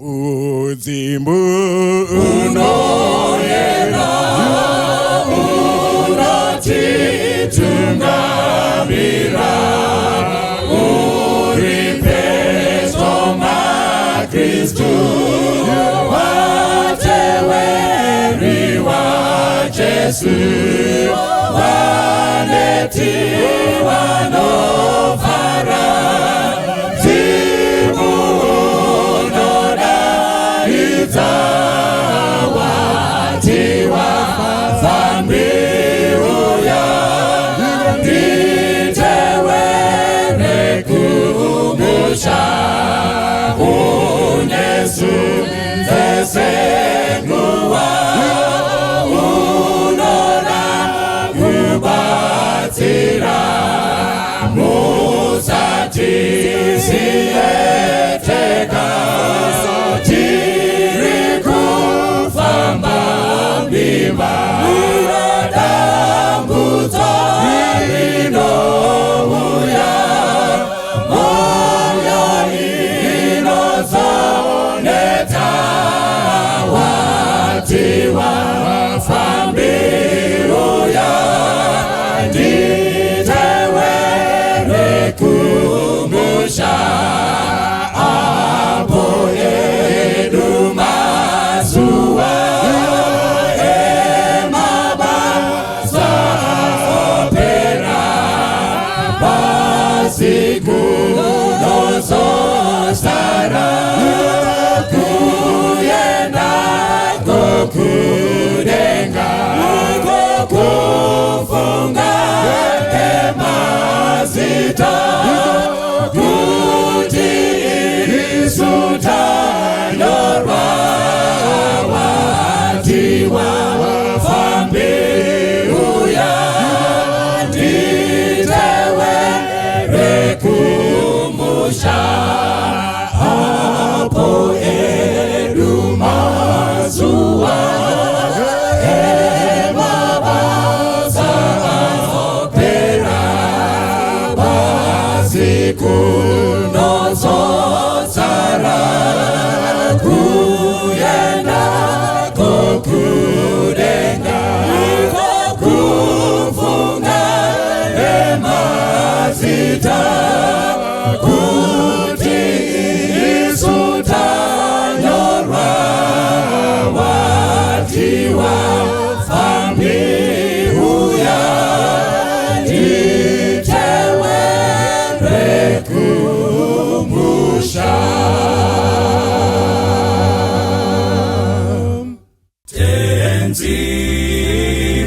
Mudzimu unoyera unotitungamira, uri pedyo maKristu, vateveri vaJesu, vaneti vanofara. Mudzimu unodaidza, wati vafambi uya, nditevere kumusha, unesu dzese nguva, unoda kubatsira, musatisiye tega, tiri kufamba murima, dambudzo rinouya, moyo inozoneta, wati vafambi uya, nditevere kumusha, apo edu mazuva emabasa opera, pasi kunozosara, kuenda kokudenga, kufunga emazita, kuti isu tanyorwa, wati vafambi uya, nditevere kumusha, apo edu mazuva emabasa opera, pasi kunozosara, kuenda kokudenga, kufunga emazita, kuti isu tanyorwa, wati vafambi uya, nditevere kumusha. Tenzi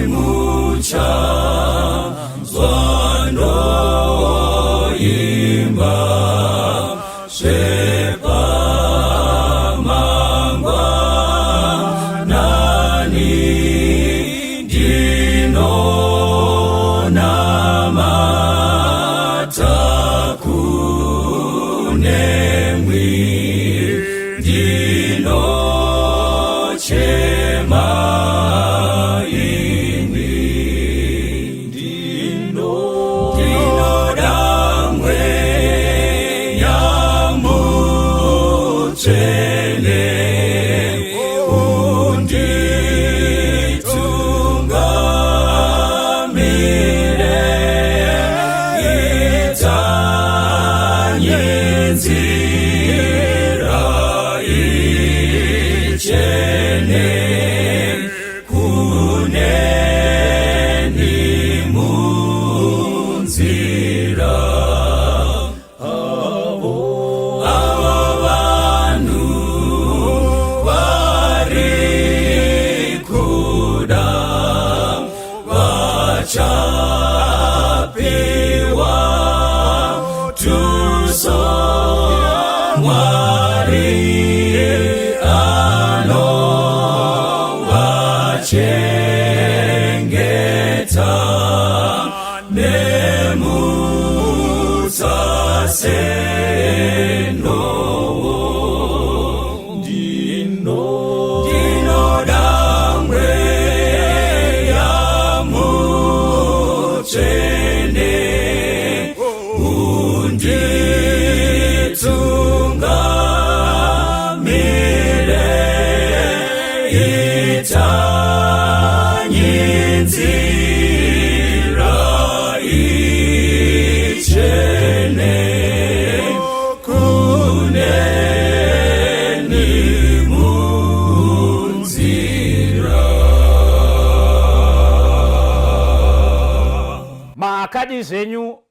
muchanzwa ndoimba zvepamangwanani, ndinonamata kunemwi, ndinochema imwi, ndinoda Mweya Mutsvene unditungamire, itsanye nzira ichene kuneni munzira. Avo vanhu vari kuda vachapiwa tuso, Mwari anovachengeta nemutsa senhoo. Ndinoda Mweya Mutsvene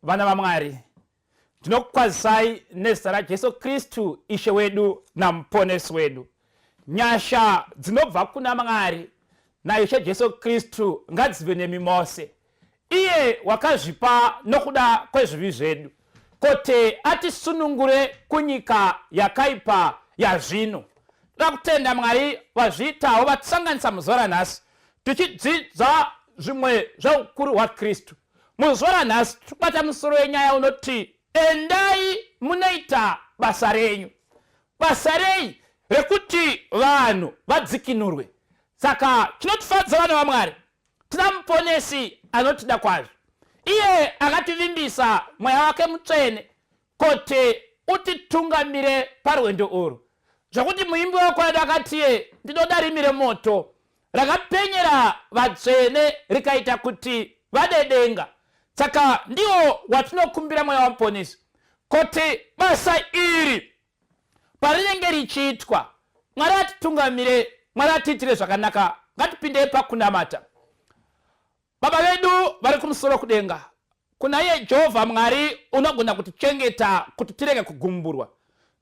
Vana vaMwari, ndinokukwazisai nezita raJesu Kristu, Ishe wedu naMuponesi wedu. Nyasha dzinobva kuna Mwari naIshe Jesu Kristu ngadzive nemi mose. Iye wakazvipa nokuda kwezvivi zvedu, kuti atisunungure kunyika yakaipa yazvino. Toda kutenda Mwari vazviitawo vatisanganisa muzuva ranhasi tichidzidza zvimwe zveukuru hwaKristu. Muzuva ranhasi tiri kubata musoro wenyaya unoti endai munoita basa renyu. Basa rei? Rekuti vanhu vadzikinurwe. Saka chinotifadza vana vaMwari, tina muponesi anotida kwazvo. Iye akativimbisa mweya wake mutsvene kuti utitungamire parwendo urwu, zvokuti muimbi wekwedu akatiye, ndinoda rimi remoto rakapenyera vatsvene rikaita kuti vade denga. Saka ndiwo watinokumbira mweya wamuponesi kuti basa iri parinenge richiitwa, Mwari atitungamire, Mwari atiitire zvakanaka. Ngatipindei pakunamata. Baba vedu vari kumusoro kudenga, kuna iye Jehovha Mwari unogona kutichengeta kuti tirege kugumburwa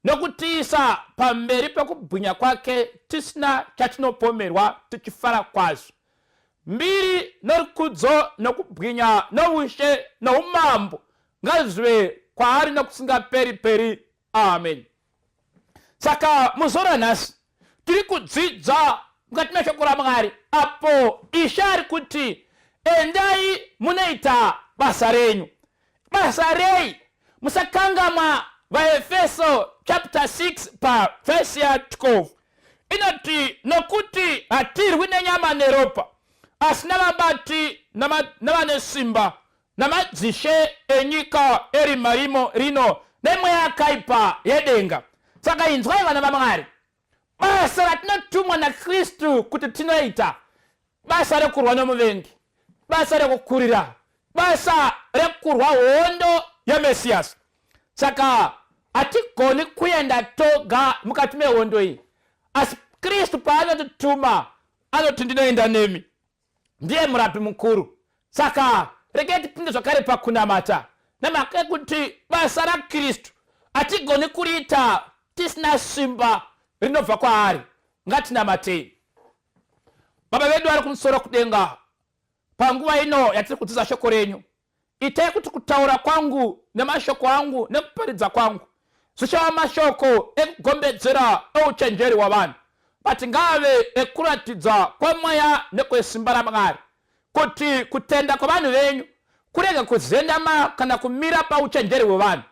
nokutiisa pamberi pekubwinya kwake tisina chatinopomerwa tichifara kwazvo. Mbiri norukudzo nokubwinya noushe noumambo ngazvive kwaari nokusingaperi peri. Amen. Saka muzuva ranhasi tiri kudzidza mukati meshoko raMwari apo Ishe ari kuti endai munoita basa renyu. Basa rei? Musakangamwa vaEfeso chapter 6 pavhesi ya 12 inoti, nokuti hatirwi nenyama neropa, asi navabati navane simba namadzishe enyika erima rimo rino nemweya yakaipa yedenga. Saka inzwai vana vaMwari, basa ratinotumwa naKristu kuti tinoita, basa rekurwa nomuvengi, basa rekukurira, basa rekurwa hondo yaMesiyasi. Saka hatigoni kuenda toga mukati mehondo iyi, asi Kristu paanotituma anoti ndinoenda nemi. Ndiye murapi mukuru. Saka regai tipinde zvakare pakunamata, nemhaka yekuti basa raKristu hatigoni kuriita tisina simba rinobva kwaari. Ngatinamatei. Baba vedu vari kumusoro kudenga, panguva ino yatiri kudzidza shoko renyu, Itai kuti kutaura kwangu nemashoko angu nekuparidza kwangu zvichava mashoko ekugombedzera euchenjeri hwavanhu, but ngaave ekuratidza kwemweya nekwesimba raMwari, kuti kutenda kwevanhu venyu kurege kuzendama kana kumira pauchenjeri hwevanhu,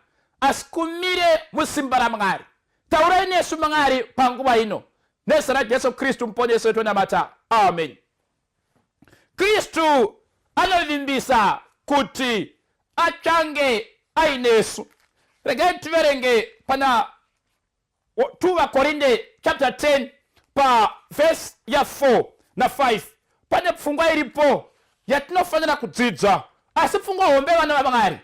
asi kumire musimba raMwari. Taurai nesu Mwari panguva ino, nezita raJesu Kristu Muponesi wedu tonamata. Amen. Kristu anovimbisa kuti achange ainesu. Regai tiverenge pana 2 vaKorinde chapter 10 pa verse ya 4 na 5. Pane pfungwa iripo yatinofanira kudzidza, asi pfungwa hombe vana vaMwari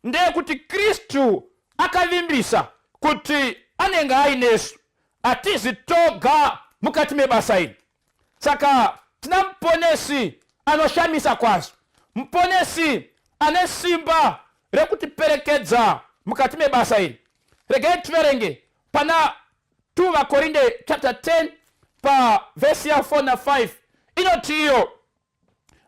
ndeyekuti Kristu akavimbisa kuti anenge ainesu. Hatizi toga mukati mebasa iri. Saka tina muponesi anoshamisa kwazvo, muponesi ane simba rekutiperekedza mukati mebasa iri. Regai tiverenge pana 2 vaKorinde chapter 10 pavhesi ya 4 na 5 inoti iyo,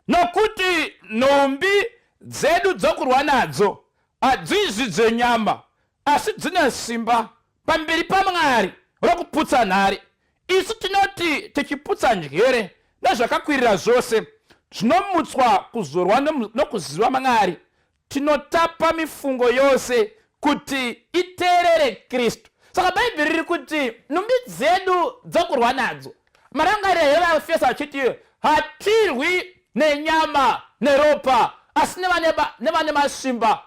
Nokuti nhumbi dzedu dzokurwa nadzo hadzizi dzenyama, asi dzine simba pamberi paMwari rokuputsa nhare. Isu tinoti tichiputsa njere nezvakakwirira zvose zvinomutswa kuzorwa nokuziva Mwari, tinotapa mifungo yose kuti iteerere Kristu. Saka Bhaibheri riri kuti nhumbi dzedu dzokurwa nadzo, marangariro here vaEfeso achiti hatirwi nenyama neropa asi nevane masimba.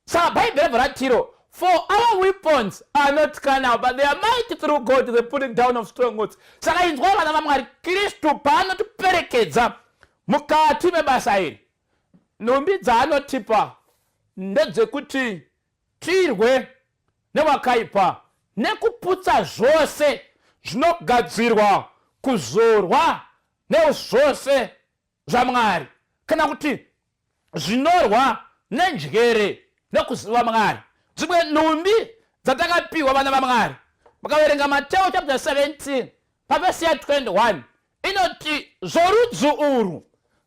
Saka Bhaibheri rabva ratiro, for our weapons are not carnal but they are mighty through God to the putting down of strongholds. Saka inzwai vana vaMwari, Kristu paanotiperekedza mukati mebasa iri, Nhumbi dzaanotipa ndedzekuti tirwe newakaipa nekuputsa zvose zvinogadzirwa kuzorwa nezvose zvaMwari, kana kuti zvinorwa nenjere. nekuziva Mwari. Dzimwe nhumbi dzatakapiwa vana vaMwari, mukaverenga Mateo chapter 17 pavhesi ya 21 inoti zvorudzi urwu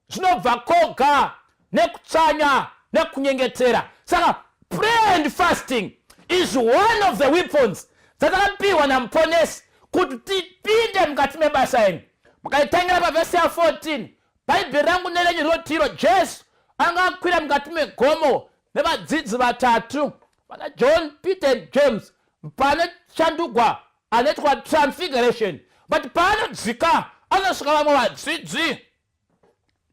zvinobva koga nekutsanya nekunyengetera. Saka prayer and fasting is one of the weapons dzatakapiwa naMuponesi kuti tipinde mukati mebasa iri. Mukaitangira pavhesi ya 14, Bhaibheri rangu nerenyu rinotiro Jesu anga akwira mukati megomo nevadzidzi vatatu vana John, Peter and James panoshandugwa anoitwa transfiguration, but paanodzika anosvika vamwe vadzidzi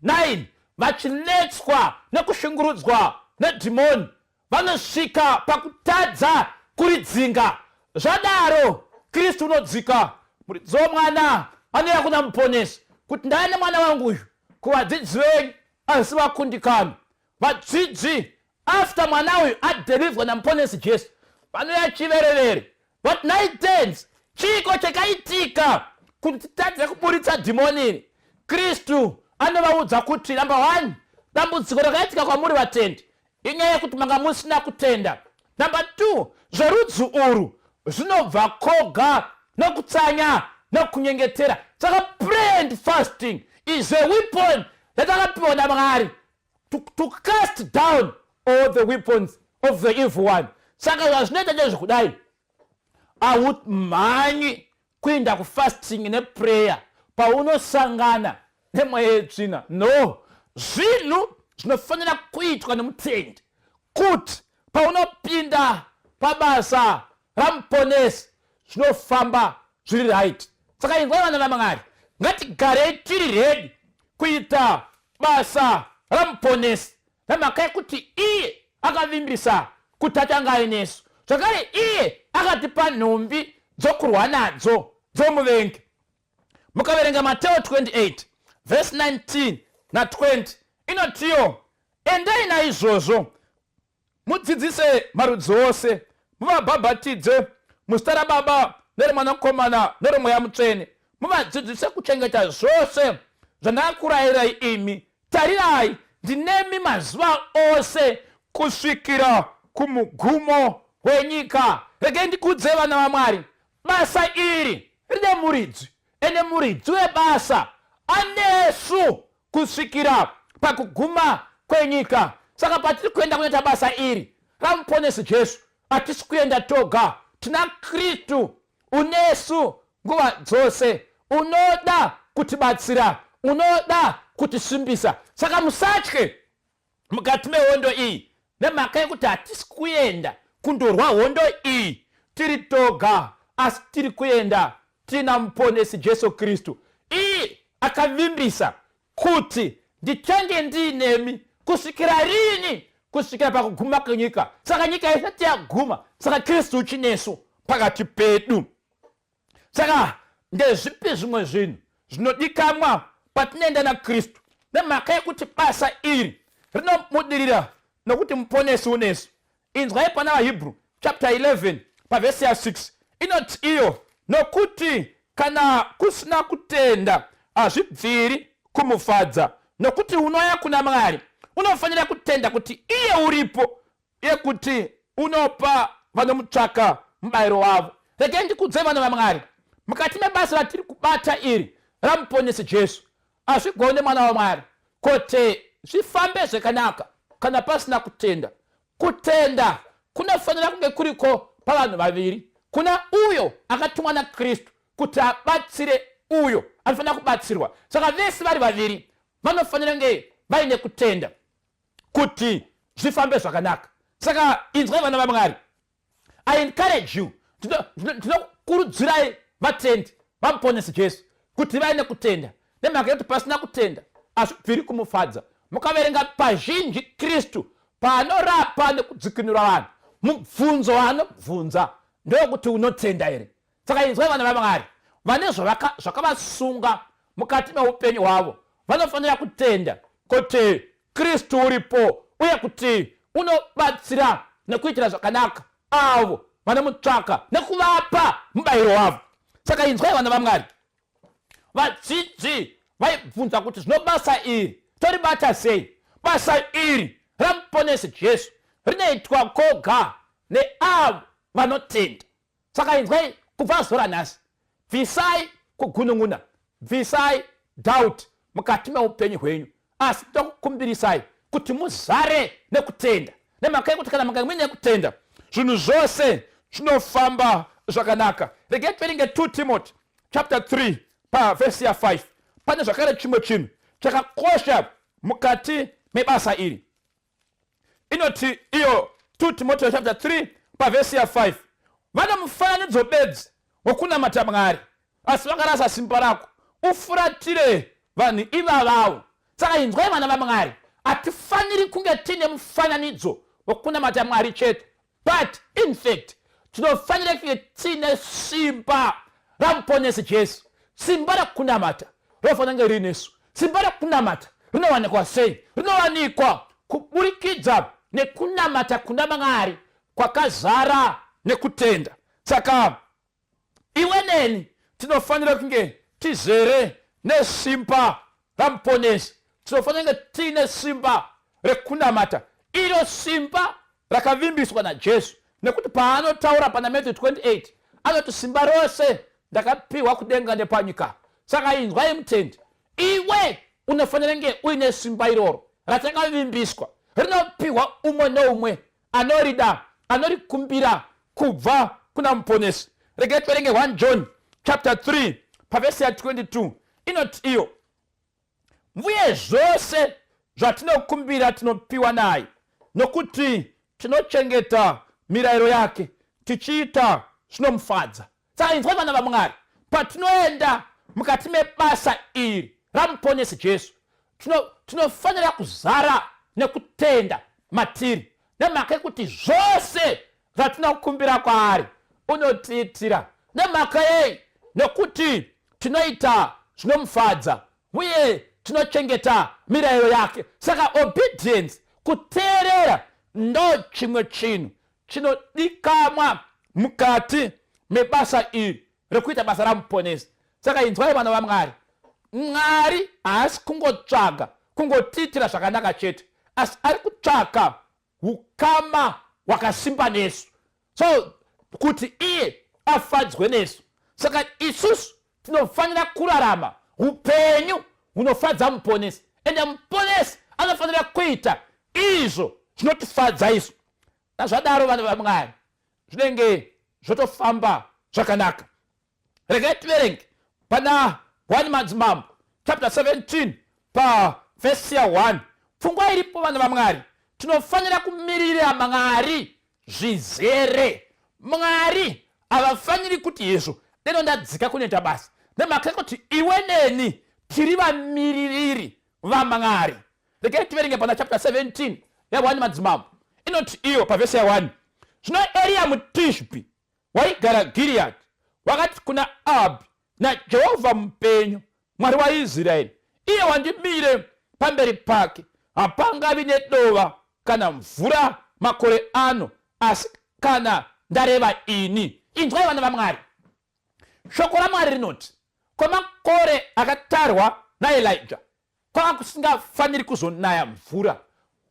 9 vachinetswa nekushungurudzwa nedhimoni, vanosvika pakutadza kuridzinga. Zvadaro Kristu unodzika, muridzi womwana anouya kuna Muponesi kuti ndaya nemwana wangu uyu kuvadzidzi venyu asi vakundikana. Vadzidzi after mwana uyu adelivwa naMuponesi Jesu vanouya chiverevere, but 9 tens chiiko chakaitika kuti titadze kuburitsa dhimoni iri? Kristu anovaudza kuti number 1, dambudziko rakaitika kwamuri vatendi inyaya yekuti manga musina kutenda. Number 2, zverudzi urwu zvinobva koga nokutsanya nokunyengetera. Saka prayer and fasting is a weapon yatakapiwa naMwari to cast down all the weapons of the evil one. Saka zvazvinoita ndezvekudai, haumhanyi kuenda kufasting neprayer paunosangana nemweya yetsvina. No, zvinhu zvinofanira kuitwa nemutendi kuti paunopinda pabasa raMuponesi zvinofamba zviri right. Saka inzwai vana vaMwari, ngatigarei tiri ready kuita basa raMuponesi nemhaka yekuti iye akavimbisa kuti achange ainesu. Zvakare iye akatipa nhumbi dzokurwa nadzo dzomuvengi. Mukaverenga Mateo 28 vhesi 19 na 20 inotiyo, endai naizvozvo mudzidzise marudzi ose, muvabhabhatidze muzita raBaba nereMwanakomana neroMweya Mutsvene, muvadzidzise kuchengeta zvose zvandakakurayirai imi. Tarirai, ndinemi mazuva ose kusvikira kumugumo wenyika. Regai ndikudze vana vaMwari, basa iri rine muridzi, ende muridzi webasa anesu kusvikira pakuguma kwenyika. Saka patiri kuenda kunoita basa iri raMuponesi Jesu, hatisi kuenda toga, tina Kristu unesu nguva dzose, unoda kutibatsira, unoda kutisimbisa. Saka musatye mukati mehondo iyi, nemhaka yekuti hatisi kuenda kundorwa hondo iyi tiri toga, asi tiri kuenda tina Muponesi Jesu Kristu. Iye akavimbisa kuti ndichange ndiinemi kusvikira rini? Kusvikira pakuguma kwenyika. Saka nyika isati yaguma, saka Kristu uchinesu pakati pedu. Saka ndezvipi zvimwe zvinhu zvinodikamwa patinoenda naKristu? Nemhaka yekuti basa iri rinobudirira nokuti Muponesi unesu. Inzwai pana vaHebrew chapter 11 pavhesi ya 6 inoti iyo, nokuti kana kusina kutenda hazvibviri kumufadza, nokuti unouya kuna Mwari unofanira kutenda kuti iye uripo, uye kuti unopa vanomutsvaka mubayiro wavo. Regai ndikudze vana vaMwari, mukati mebasa ratiri kubata iri raMuponesi Jesu, hazvigone mwana waMwari kuti zvifambe zvakanaka kana pasina kutenda. Kutenda kunofanira kunge kuriko pavanhu vaviri, kuna uyo akatumwa naKristu kuti abatsire uyo anofanira kubatsirwa. Saka vese vari vaviri vanofanira kunge vaine kutenda kuti zvifambe zvakanaka. Saka inzwai vana vaMwari, I encourage you, ndinokurudzirai vatendi vaMuponesi Jesu kuti vaine kutenda, nemhaka yekuti pasina kutenda hazvibviri kumufadza. Mukaverenga pazhinji Kristu paanorapa nekudzikinura vanhu, mubvunzo waanobvunza ndewekuti unotenda here? Saka inzwai vana vaMwari, vane zvakavasunga mukati meupenyu hwavo vanofanira kutenda kuti Kristu uripo uye kuti unobatsira nekuitira zvakanaka avo vanomutsvaka nekuvapa mubayiro wavo. Saka inzwai vana vaMwari, vadzidzi vaibvunza kuti zvino basa iri toribata sei? Basa iri raMuponesi Jesu Rinoitwa koga neavo vanotenda. Saka inzwai kubva zuva ranhasi, bvisai kugunun'una, bvisai doubt mukati meupenyu hwenyu, asi tokukumbirisai kuti muzare nekutenda, nemhaka yekuti kana mukanga muine kutenda zvinhu zvose zvinofamba zvakanaka. Regai tiverenge 2 Timothy chapter 3 pavhesi ya 5. Pane zvakare chimwe chinhu chakakosha mukati mebasa iri. Inoti iyo 2 Timoteo chapter 3 pavhesi ya 5, vane mufananidzo bedzi wokunamata Mwari, asi vakarasa simba rako. Ufuratire vanhu ivavawo. Saka inzwai vana vaMwari, hatifaniri kunge tiine mufananidzo wokunamata Mwari chete, but in fact tinofanira kunge tiine simba raMuponesi Jesu. Simba rekunamata rinofanira kunge riinesu. Simba rekunamata rinowanikwa sei? Rinowanikwa kuburikidza nekunamata kuna Mwari kwakazara nekutenda. Saka iwe neni tinofanira kunge tizere nesimba raMuponesi. Tinofanira kunge tiine simba rekunamata, iro simba rakavimbiswa naJesu, nekuti paanotaura pana Matthew 28 anoti, simba rose ndakapiwa kudenga nepanyika. Saka inzwai mutendi, iwe unofanira kunge uine simba iroro ratakavimbiswa, rinopiwa umwe neumwe anorida, anorikumbira kubva kuna Muponesi. Regai tiverenge 1 John chapter 3 pavhesi ya 22, inoti iyo, uye zvose zvatinokumbira tinopiwa naye, nokuti tinochengeta mirayiro yake, tichiita zvinomufadza. Saka inzwai vana vaMwari, patinoenda mukati mebasa iri raMuponesi Jesu, tinofanira kuzara nekutenda matiri, nemhaka yekuti zvose zvatinokumbira kwaari unotiitira. Nemhaka yei? Nekuti tinoita zvinomufadza uye tinochengeta mirayiro yake. Saka obedience, kuteerera, ndo chimwe chinhu chinodikamwa mukati mebasa iri rekuita basa raMuponesi. Saka inzwai vana vaMwari, Mwari haasi kungotsvaga kungotiitira zvakanaka chete, asi ari kutsvaka ukama hwakasimba nesu, so kuti iye afadzwe nesu. Saka isusu tinofanira kurarama upenyu hunofadza Muponesi, ende Muponesi anofanira kuita izvo zvinotifadza isu. Nazvadaro vana vaMwari, zvinenge zvotofamba zvakanaka. Regai tiverenge pana 1 Madzimambo chapter 17 pavhesi ya 1. Pfungwa iripo vana vaMwari, tinofanira kumirira Mwari zvizere. Mwari havafaniri kuti izvo deno ndadzika kunoita basa, nemhaka yekuti iwe neni tiri vamiririri vaMwari. Regai tiverenge pana chapter 17 ya 1 Madzimambo, inoti iyo pavhesi ya 1, zvino Eriya muTishbi waigara Giriyadhi wakati kuna Ahabhi, naJehovha mupenyu, Mwari waIsraeri, iye wandimire pamberi pake, hapangavi nedova kana mvura makore ano, asi kana ndareva ini. Inzwai vana vaMwari, shoko raMwari rinoti kwemakore akatarwa naElija kwanga kusingafaniri kuzonaya mvura.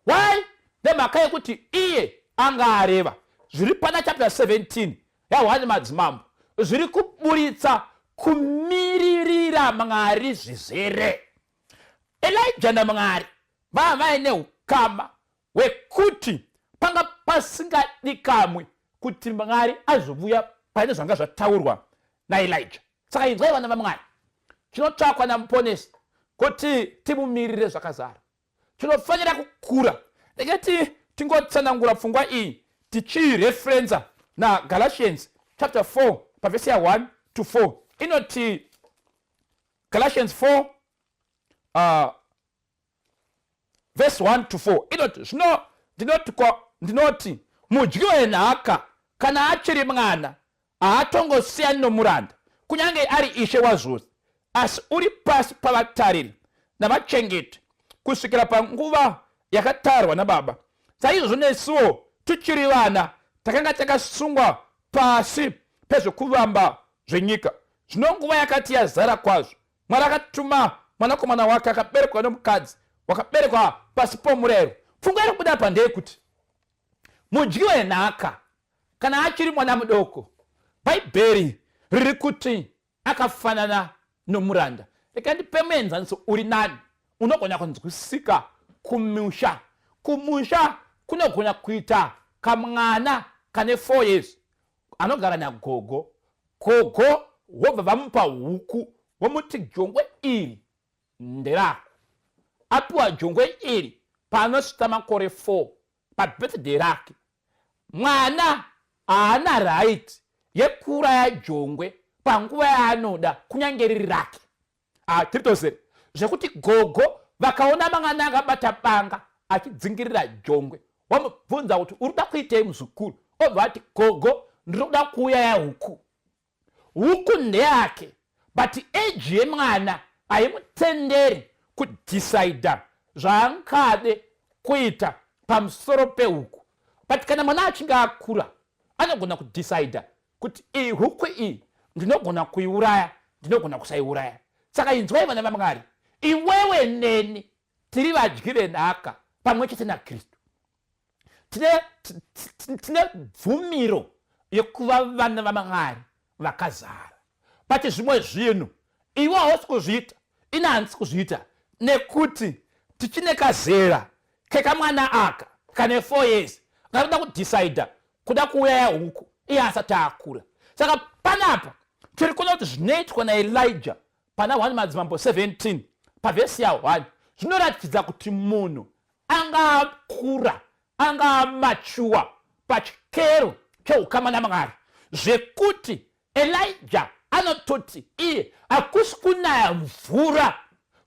Why? Nemhaka yekuti iye anga areva. Zviri pana chapter 17 ya1 Madzimambo zviri kuburitsa kumiririra Mwari zvizere. Elijah naMwari vava vaine ukama hwekuti panga pasingadikamwi kuti Mwari azovuya pane zvanga zvataurwa naElijah. Saka inzwai vana vaMwari, chinotsvakwa naMuponesi kuti timumirire zvakazara, tinofanira kukura. Ndingati tingotsanangura pfungwa iyi tichiireferenza naGalatians chapter 4 pavhesi ya 1 to 4. Inoti Galatians 4 verse 1 to 4 inoti, zvino ndinoti, ndinoti mudyi wenhaka kana achiri mwana haatongosiyani nomuranda, kunyange ari ishe wazvose, asi uri pasi pavatariri navachengeti kusvikira panguva yakatarwa nababa. Saizvozvo nesuwo tichiri vana takanga takasungwa pasi pezvokuvamba zvenyika. Zvino nguva yakati yazara kwazvo, Mwari akatuma mwanakomana wake akaberekwa nomukadzi, wakaberekwa pasi pomurayiro. Pfungwa iri kubuda apa ndeyekuti Mudyi wenhaka kana achiri mwana mudoko, Bhaibheri riri kuti akafanana nomuranda. Rega ndipe muenzaniso uri nani unogona kunzwisisika kumusha. Kumusha kunogona kuita kamwana kane 4 years anogara nagogo. Gogo wobva vamupa huku vomuti jongwe iri nderako. Apiwa jongwe iri paanosvitsa makore 4 pabirthday rake. Mwana haana right yekuuraya jongwe panguva yaanoda kunyange riri rake. Ah, tiri tose zvekuti gogo vakaona mang'ana akabata banga achidzingirira jongwe wamubvunza kuti uri kuda kuitei muzukuru, obva ati gogo ndiri kuda kuuyaya huku. Huku ndeyake but age yemwana haimutenderi kudecider zvaangade kuita pamusoro pehuku. But kana mwana achinge akura anogona kudecider kuti iyi huku iyi ndinogona kuiuraya, ndinogona kusaiuraya. Saka inzwai vana vaMwari, iwewe neni tiri vadyi venhaka pamwe chete naKristu. Tine, tine bvumiro yekuva vana vaMwari vakazara. But zvimwe zvinhu iwe hausi kuzviita, ini handisi kuzviita nekuti tichine kazera kekamwana aka kane 4 years kanoda kudecider kuda kuuraya huku iye asati akura. Saka panapa tiri kuona kuti zvinoitwa naElijah pana 1 Madzimambo 17 pavhesi ya 1 zvinoratidza kuti munhu anga akura, anga amachuwa pachikero cheukama naMwari, zvekuti Elijah anototi iye hakusi kunaya mvura,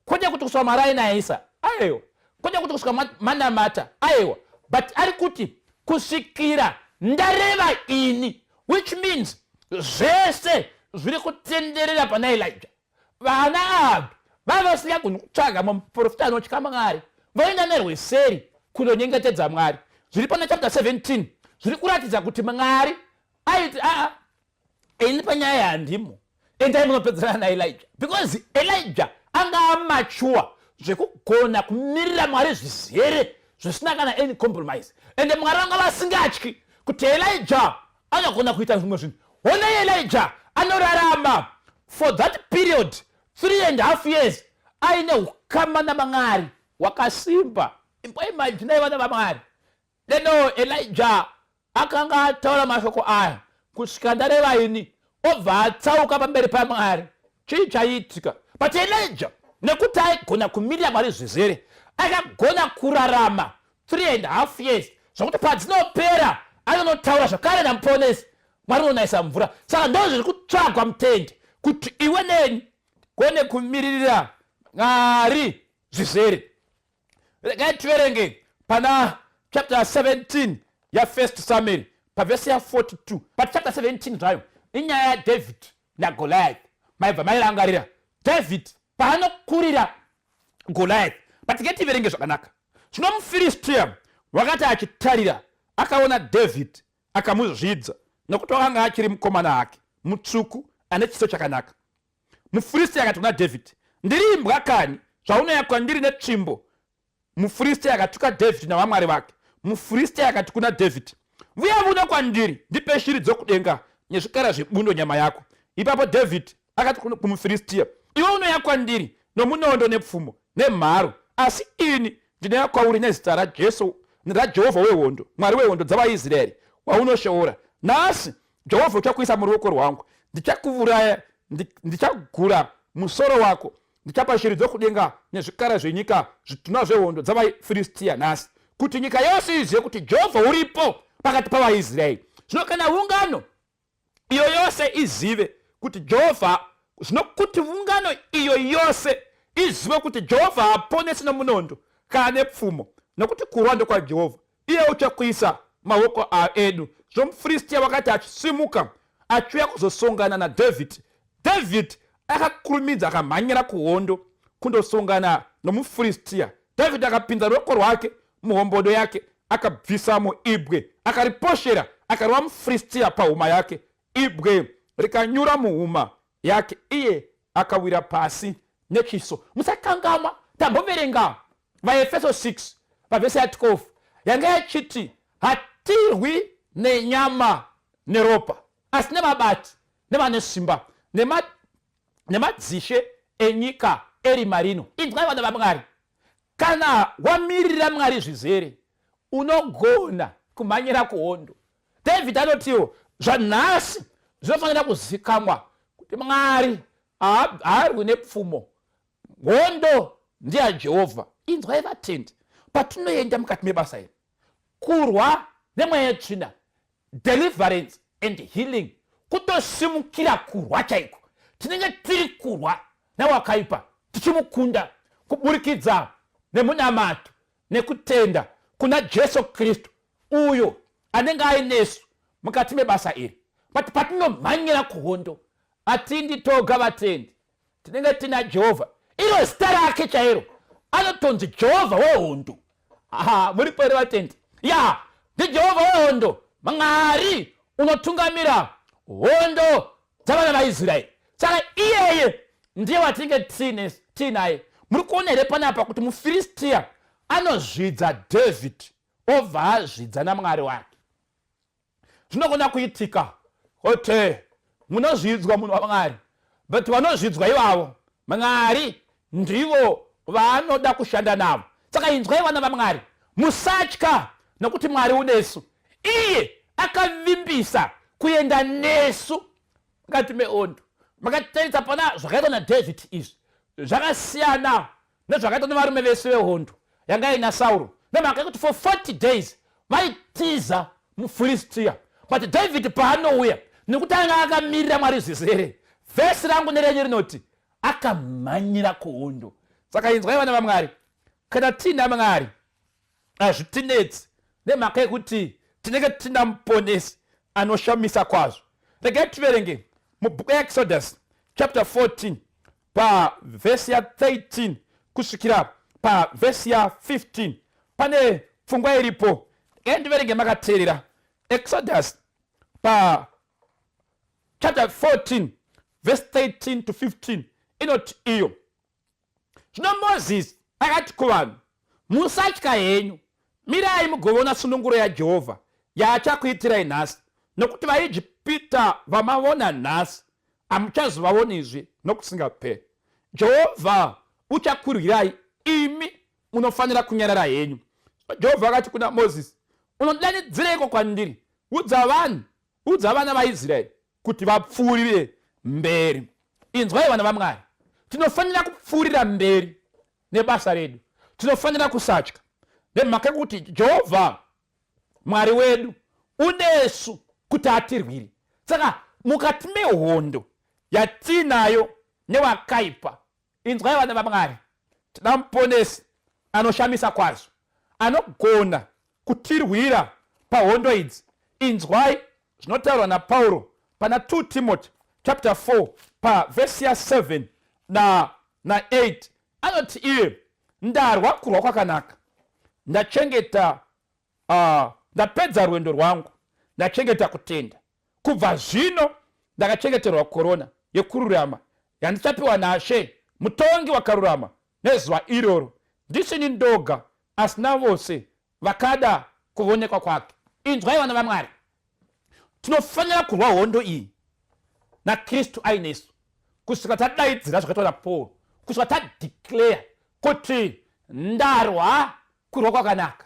kwete kuti kusvika Mwari ainayisa, aiwa, kwete kuti kusvika manamata, aiwa, but ari kuti kusvikira ndareva ini, which means zvese zviri kutenderera pana Elijah. Vana ava vaiva vasingagoni kutsvaga muprofita anotya Mwari, voenda nerweseri kundonyengetedza Mwari. Zviri pana chapter 17 zviri kuratidza kuti Mwari aiti aa, ini panyaya handimo, endai munopedzerana naElijah, because Elijah anga amachuwa zvekugona kumirira Mwari zvizere zvisina kana any compromise, ende Mwari vanga vasingatyi kuti Elijah anogona kuita zvimwe zvinhu. Honai Elijah anorarama for that period 3.5 years aine ukama naMwari wakasimba. Imboimajinai vana vaMwari, deno Elijah akanga ataura mashoko aya kusvika ndareva ini, obva atsauka pamberi paMwari, chii chaiitika? But Elijah, nekuti aigona kumirira Mwari zvizere, akagona kurarama 3.5 years zvokuti padzinopera anonotaura zvakare naMuponesi, Mwari unonayisa mvura. Saka ndo zviri kutsvagwa mutende, kuti iwe neni gone kumiririra Mwari zvizere. Regai tiverenge pana chapter 17 yafirst Samuel pavhesi ya 42. But chapter 17 zvayo inyaya yaDavid naGoliath. Maibva mairangarira David paanokurira Goliath. But ngativerenge zvakanaka. Zvino muFiristia wakati achitarira akaona David akamuzvidza, nokuti wakanga achiri mukomana hake, mutsvuku, ane chiso chakanaka. MuFiristia akati kuna David, Ndiri imbwa kani, zvaunouya kwandiri netsvimbo? MuFiristia akatuka David navamwari vake. MuFiristia akati kuna David, Vuya vuno kwandiri, ndipe shiri dzokudenga nezvikara zvebundo nyama yako. Ipapo David akati kumuFiristia, Iwe unouya kwandiri nomunondo nepfumo nemharo, asi ini ndinouya kwauri nezita raJesu, raJehovha wehondo, Mwari wehondo dzavaIsraeri, waunoshoora. Nhasi Jehovha uchakuisa muruoko rwangu, ndichakuvuraya, ndichagura musoro wako, ndichapa shiri dzokudenga nezvikara zvenyika zvitunha zvehondo dzavaFiristia nhasi, kuti nyika yose izive kuti Jehovha uripo pakati pavaIsraeri. Zvino kana ungano iyo yose izive kuti Jehovha, zvino kuti ungano iyo yose izive kuti Jehovha haponesi nomunondo kana nepfumo, nokuti kurwa ndokwaJehovha, iye uchakuisa maoko edu. Zvino muFiristia wakati achisimuka achiuya kuzosongana naDhavhidhi, Dhavhidhi akakurumidza akamhanyira kuhondo kundosongana nomuFiristia. Dhavhidhi akapinza ruoko rwake muhombodo yake, akabvisamo ibwe, akariposhera, akarova muFiristia pahuma yake. Ibwe rikanyura muhuma yake, iye akawira pasi nechiso. Musakangamwa, tamboverenga vaEfeso 6 pavhesi ya 12 yanga yachiti Hatirwi nenyama neropa, asi nevabati nevane simba nemadzishe enyika erima rino. Inzwai vana vaMwari, kana wamirira Mwari zvizere, unogona kumhanyira kuhondo. David anotiwo zvanhasi zvinofanira kuzikamwa kuti Mwari haarwi nepfumo, hondo ndeyaJehovha. Inzwai vatendi, patinoenda mukati mebasa iri kurwa nemweya yetsvina, deliverance and healing, kutosimukira kurwa chaiko. Tinenge tiri kurwa newakaipa tichimukunda kuburikidza nemunamato nekutenda kuna Jesu Kristu uyo anenge ainesu mukati mebasa iri. But patinomhanyira kuhondo hatindi toga vatendi, tinenge tina Jehovha. Iro zita rake chairo anotonzi Jehovha wehondo. Aha, muripo here vatendi? Ya, ndiJehovha wehondo, Mwari unotungamira hondo dzavana vaIsraeri. Saka iyeye ndiye watinenge tiinaye. Muri kuona here panapa kuti muFiristia anozvidza David obva azvidza naMwari wake? Zvinogona kuitika kuti munozvidzwa munhu waMwari, but vanozvidzwa ivavo Mwari ndivo vaanoda kushanda navo. Saka inzwai vana vaMwari, musatya nokuti Mwari unesu. Iye akavimbisa kuenda nesu mukati mehondo. Makatarisa pana zvakaitwa naDavid izvi zvakasiyana nezvakaitwa nevarume vese vehondo yanga ina Sauro, nemhaka yekuti for 40 days vaitiza muFilistia. But David paanouya, nekuti anga akamirira Mwari zvizere, vhesi rangu nerenyu rinoti akamhanyira kuhondo. Saka inzwai vana vaMwari, kana tiina Mwari hazvitinetsi nemhaka yekuti tinenge tina muponesi anoshamisa kwazvo. Regai tiverenge mubhuku yaExodus chapter 14 pavhesi ya13 kusvikira pavhesi ya15. Pane pfungwa iripo, regai ndiverenge makateerera. Exodus pa chapter 14 verse 13 to 15 inoti iyo, Zvino Mozisi akati kuvanhu, Musatya henyu, mirai mugovona sununguro yaJehovha yaachakuitirai nhasi, nokuti vaIjipita vamavona nhasi hamuchazovavonizve nokusingaperi. Jehovha uchakurwirai, imi munofanira kunyarara henyu. Jehovha akati kuna Mozisi, Unodanidzireiko kwandiri? Udza vanhu, udza vana vaIsraeri kuti vapfuurire mberi. Inzwai vana vaMwari, tinofanira kupfuurira mberi nebasa redu. Tinofanira kusatya nemhaka yekuti Jehovha Mwari wedu unesu kuti atirwire. Saka mukati mehondo yatiinayo newakaipa, inzwai vana vaMwari, tina muponesi anoshamisa kwazvo anogona kutirwira pahondo idzi. Inzwai zvinotaurwa naPauro pana 2 Timothy chapter 4 pavhesi ya7 na na8, anoti iye, ndarwa kurwa kwakanaka, ndachengeta ndapedza rwendo rwangu, ndachengeta kutenda. Kubva zvino ndakachengeterwa korona yekururama yandichapiwa naShe, mutongi wakarurama, nezuva iroro, ndisini ndoga asi navose vakada kuvonekwa kwake. Inzwai vana vaMwari, tinofanira kurwa hondo iyi naKristu ainesu kusvika tadaidzira zvakaitwa naPaul, kusvika tadeclare kuti ndarwa kurwa kwakanaka,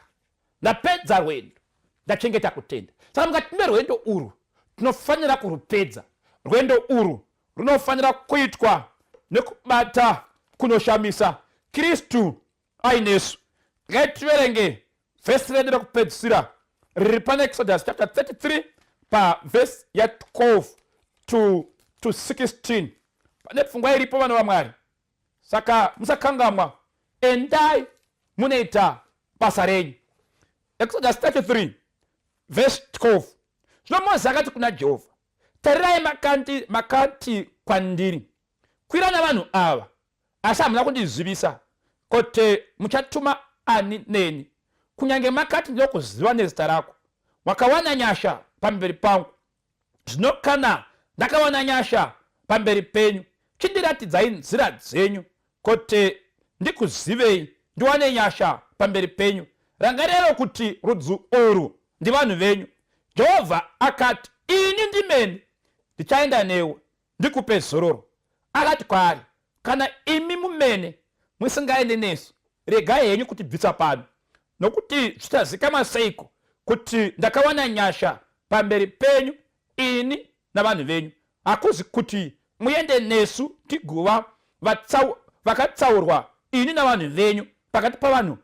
ndapedza rwendo, ndachengeta kutenda. Saka mukati merwendo urwu tinofanira kurupedza. Rwendo urwu runofanira kuitwa nekubata kunoshamisa, Kristu ainesu. Ngativerenge vhesi redu rekupedzisira riri pana Exodus chapter 33 pavhesi ya12 to 16. Pane pfungwa iripo vana vaMwari, saka musakangamwa, endai munoita basa renyu. Exodus 33 verse 12. Zvino Mozisi akati kuna Jehovha, tarirai makati kwandiri, kwira navanhu ava, asi hamuna kundizivisa kuti muchatuma ani neni. Kunyange makati ndinokuziva nezita rako, wakawana nyasha pamberi pangu. Zvino kana ndakawana nyasha pamberi penyu, chindiratidzai nzira dzenyu, kuti ndikuzivei, ndiwane nyasha pamberi penyu. Rangariro kuti rudzi urwu Ndivanhu venyu. Jehovha akati, Ini ndimene ndichaenda newe ndikupe zororo. Akati kwaari, Kana imi mumene musingaende nesu, regai henyu kutibvisa pano, nokuti zvichazikamwa seiko kuti ndakawana nyasha pamberi penyu ini navanhu venyu? Hakuzi kuti muende nesu tigova vakatsaurwa ini navanhu venyu pakati pavanhu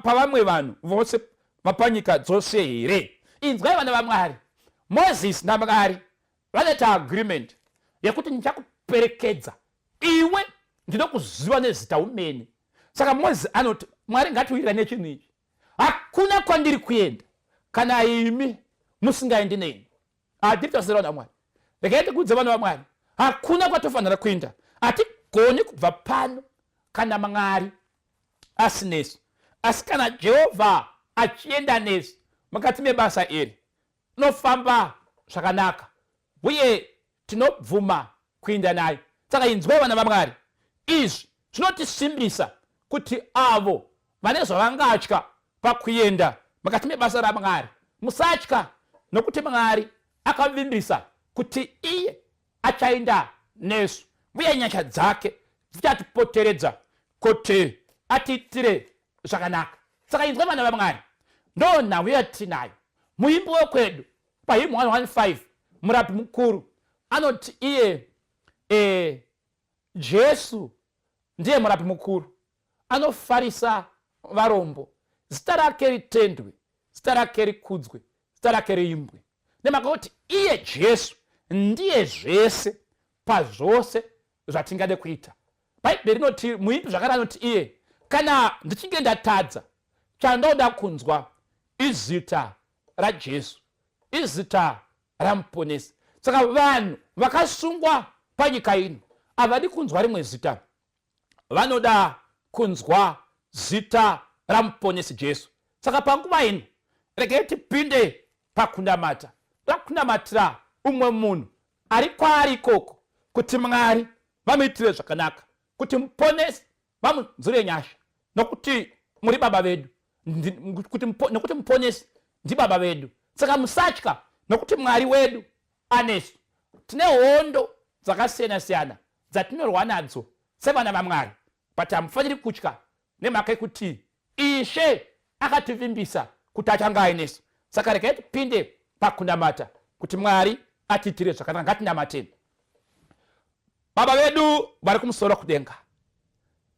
pavamwe vanhu vose vapanyika dzose here? Inzwai vana vaMwari, Mozisi naMwari vanoita agreement yekuti ndichakuperekedza iwe, ndinokuziva nezita umene. Saka Mozisi anoti, Mwari, ngatiwirirane chinhu ichi, hakuna kwandiri kuenda kana imi musingaendi neni. Hatiri tose vana vaMwari. Regai tikuudze vana vaMwari, hakuna kwatofanira kuenda. Hatigoni kubva pano kana Mwari asinesu. Asi kana Jehovha achienda nesu mukati mebasa iri, tinofamba zvakanaka uye tinobvuma kuinda naye. Saka inzwai vana vaMwari, izvi zvinotisimbisa kuti avo vane zvavangatya pakuenda mukati mebasa raMwari, musatya, nokuti Mwari akavimbisa kuti iye achaenda nesu uye nyasha dzake dzichatipoteredza kuti atiitire zvakanaka. Saka inzwa vana vaMwari, ndo nhau yatinayo. Muimbi wekwedu pahymn 115 murapi mukuru anoti iye e, Jesu ndiye murapi mukuru anofarisa varombo, zita rake ritendwe, zita rake rikudzwe, zita rake riimbwe, nemhaka kuti iye Jesu ndiye zvese pazvose zvatingade kuita. Bhaibheri rinoti, muimbi zvakare anoti iye, kana ndichinge ndatadza, chandoda kunzwa izita raJesu, izita raMuponesi. Saka vanhu vakasungwa panyika ino havadi kunzwa rimwe zita, vanoda kunzwa zita raMuponesi Jesu. Saka panguva ino regai tipinde pakunamata. Toda kunamatira umwe munhu ari kwaari ikoko kuti Mwari vamuitire zvakanaka, kuti Muponesi vamunzwire nyasha, nokuti muri baba vedu, kuti nokuti Muponesi ndibaba vedu. Saka musatya, nokuti Mwari wedu anesu. Tine hondo dzakasiyana siyana dzatinorwa nadzo sevana vaMwari, but hamufaniri kutya nemhaka yekuti Ishe akativimbisa kuti achange ainesu. Saka regai tipinde pakunamata kuti Mwari atiitire zvakanaka. Ngatinamateni. Baba vedu vari kumusoro kudenga,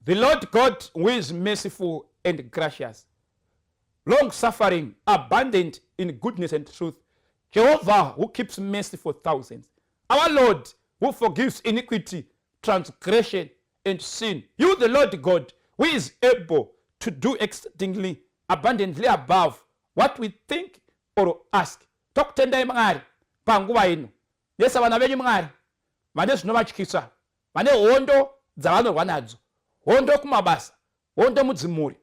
the Lord God who is merciful and gracious, long suffering, abundant in goodness and truth, Jehovah who keeps mercy for thousands, our Lord who forgives iniquity, transgression and sin, you the Lord God who is able to do exceedingly abundantly above what we think or ask. Tokutendai Mwari panguva ino, nesa vana venyu Mwari vane zvinovatyisa, vane hondo dzavanorwa nadzo, hondo kumabasa, hondo mudzimhuri,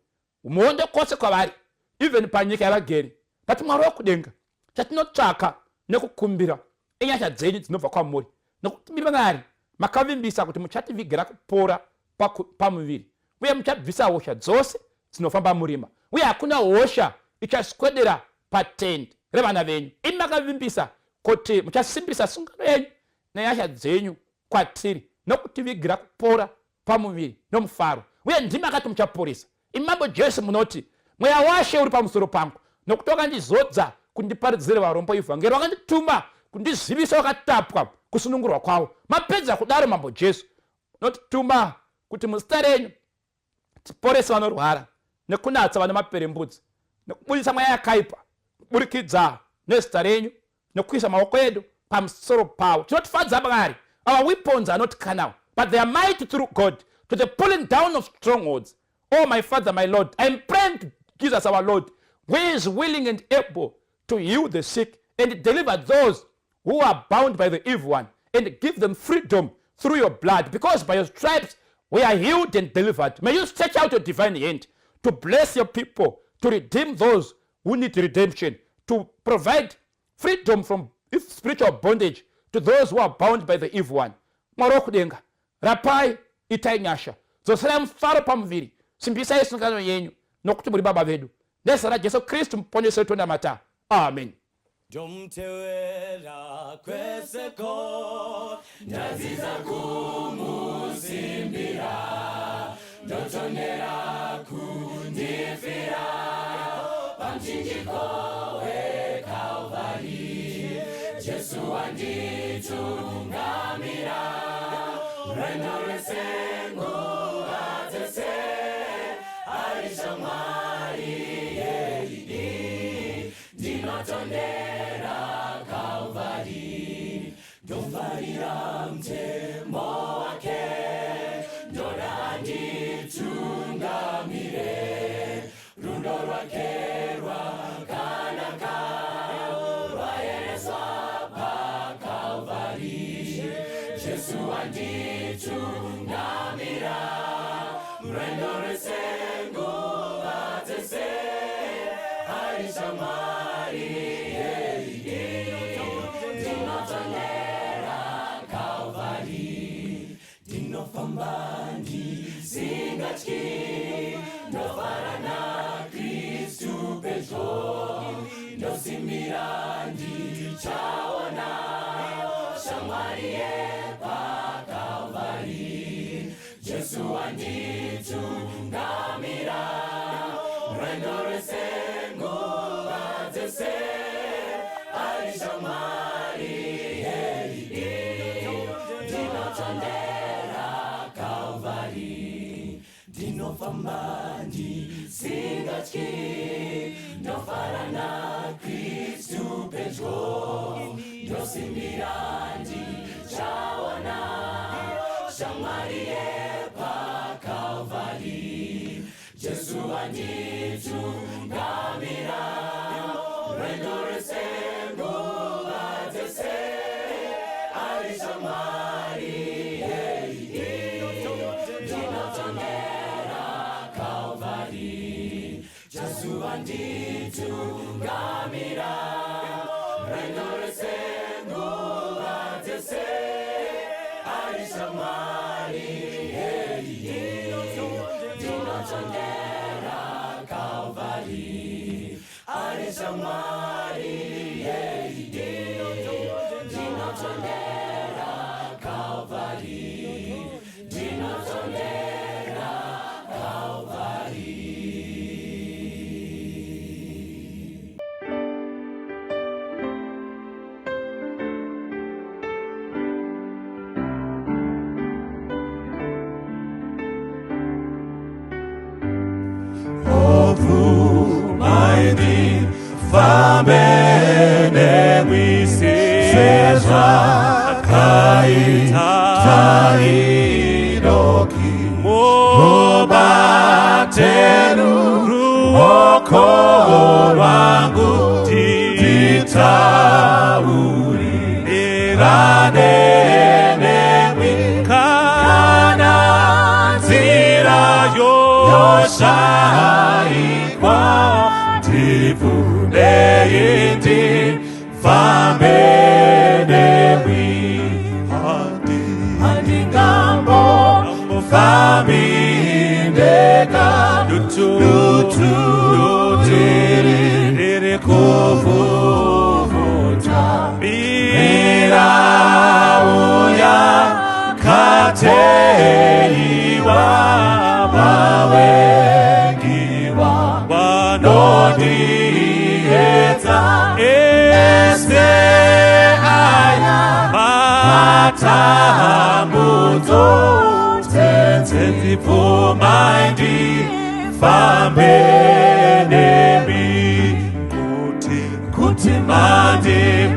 hondo kwose kwavari, even panyika yavagere. But Mwari wekudenga, chatinotsvaka nekukumbira inyasha dzenyu dzinobva kwamuri, nokuti imi Mwari makavimbisa kuti muchativigira kupora pamuviri, uye muchabvisa hosha dzose dzinofamba murima, uye hakuna hosha ichaswedera patende revana venyu. Imi makavimbisa kuti muchasimbisa sungano yenyu nenyasha dzenyu kwatiri, nokutivigira kupora pamuviri nomufaro, uye ndimi akati muchaporesa. Imi Mambo Jesu munoti, Mweya waShe uri pamusoro pangu, nokuti wakandizodza kuti ndiparidzire varombo ivhangeri, wakandituma kundizivisa vakatapwa kusunungurwa kwavo. Mapedza kudaro, Mambo Jesu, munotituma kuti muzita renyu tiporese vanorwara nekunatsa vane maperembudzi nekubudisa mweya yakaipa kuburikidza nezita renyu nekuisa maoko edu pamusoro pavo. Tinotifadza Mwari. Our weapons are not carnal, but they are mighty through God to the pulling down of strongholds. Oh, my Father, my Lord, I am praying to Jesus our Lord, who is willing and able to heal the sick and deliver those who are bound by the evil one and give them freedom through your blood, because by your stripes we are healed and delivered. May you stretch out your divine hand to bless your people, to redeem those who need redemption, to provide freedom from spiritual bondage to those who are bound by the evil one. Mwari wekudenga, rapai, itai nyasha, dzoserai mufaro pamuviri, simbisai sungano yenyu, nokuti muri baba vedu. Nezita raJesu Kristu muponesi wedu tonamata. Amen. Ndomtewera kwese ko ndadzidza kumusimbira ndotonera kundifira pamuchinjiko weKalvari Jesu wanditungamira rwendo rwese nguva dzese ari shamwari yeidi ndinotondera Kalvari ndofarira mutemo wake ndoda anditungamire rudo rwake rwakanaka rwayereswa paKalvari Jesu wanditungamira rwendo rwese nguva dzese ari shamwari yeidi ndinotondera Kalvari ndinofamba ndisingatyi ndofara naKristu pedyo ndosimbira ndichaona shamwari yepaKalvari Jesu wanditungamira rwendo rwese nguva dzese ari shamwari yeidi ndinotondera Kalvari ndinofamba ndisingatyi ndofara naKristu pedyo ndosimbira ndichaona shamwari yepaKalvari Jesu wanditungamira rwendo rwese nguva dzese ari shamwari yeidi ndinotondera Kalvari Jesu wanditungamira rwendo rwese nguva dzese ari shamwari yeidi ndinotondera Kalvari ari shamwari yeidi ndinotondera Kalvari ndinotondera Kalvari. Fambe nemwi sezvakaita Enoki mubate ruoko rwangu titaurirane nemwi kana nzira yoshaikwa ndibvunei ndifambe nemwi handingambofambi ndega dutu riri kuvhuvhuta mirau yakateiwa vavengi vanondiedza ese aya matambudzo Tenzi bvumai ndifambe nemi kuti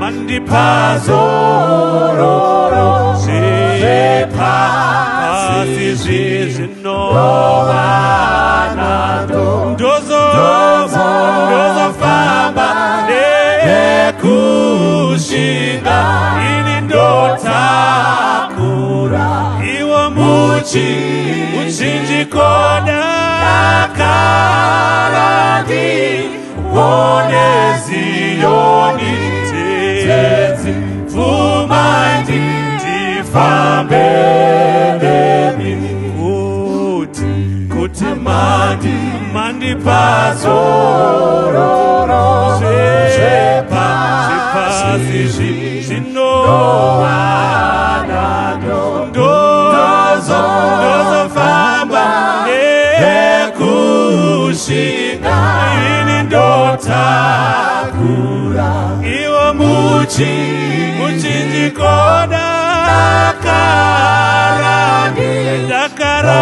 mandipa zororo zvepasi zvino ndozofamba nekushinga ini ndotakura iwo muchinjiko dakara ndione Ziyoni Tenzi bvumai ndifambe nemi kuti mandipa zororo. Izvi zvinowana ndozo ndozofamba nekushinga, ini ndotakura iwo muchi muchinjiko. Dakara, dakara.